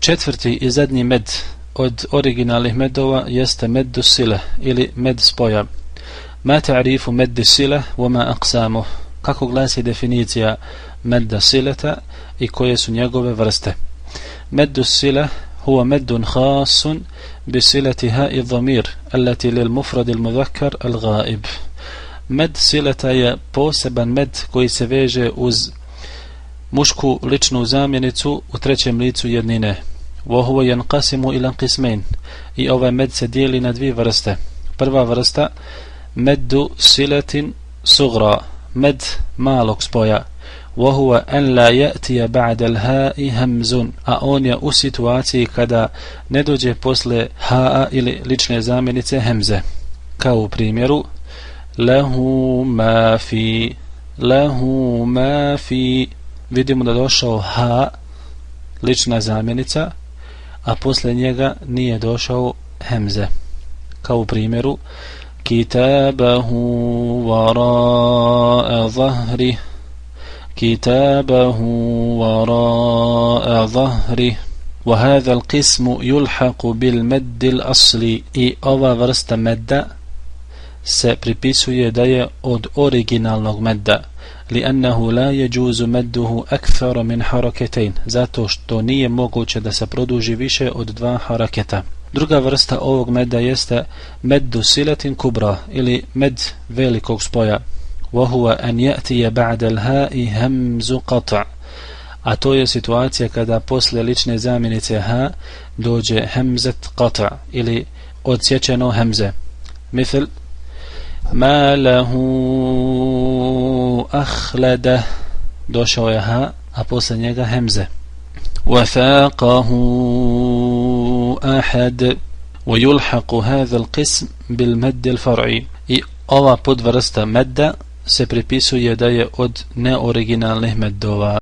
Četvrti i zadnji med od originalnih medova jeste meddu sile ili med spoja. Ma ta'rifu meddi sile wa ma aqsamuh. Kako glasi definicija medda sileta i koje su njegove vrste? Meddu sile huwa meddun khasun bi silati ha'i dhamir allati lil mufrad al mudhakkar al ghaib. Med sileta je poseban med koji se veže uz mušku ličnu zamjenicu u trećem licu jednine. وهو ينقسم إلى قسمين. I ovaj med se dijeli na dvije vrste. Prva vrsta meddu silatin sugra, med malog spoja. وهو أن لا يأتي بعد الهاء همز. A on je u situaciji kada ne dođe posle haa ili lične zamjenice hemze. Kao u primjeru lahu ma fi. Vidimo da došao ha, lična zamjenica, a posle njega nije došao hemze. Kao u primjeru kitabahu wara'a zahri, kitabahu wara'a zahri. وهذا القسم يلحق بالمد الأصلي. I ova vrsta medda se pripisuje da je od originalnog medda. لأنه لا يجوز مده أكثر من حركتين. zato što nije moguće da se produži više od dva haraketa. Druga vrsta ovog medda jeste meddu silatin kubra ili med velikog spoja. وهو أن يأتي بعد الهاء همز قطع. a to je situacija kada posle lične zamjenice ha dođe hemzet qata ili odsječeno hemze. مثل ma lahu akhlada, došao je ha, a posle njega hemze. وثاقه أحد. ويلحق هذا القسم بالمد الفرعي. I ova podvrsta medda se pripisuje da je od neoriginalnih meddova.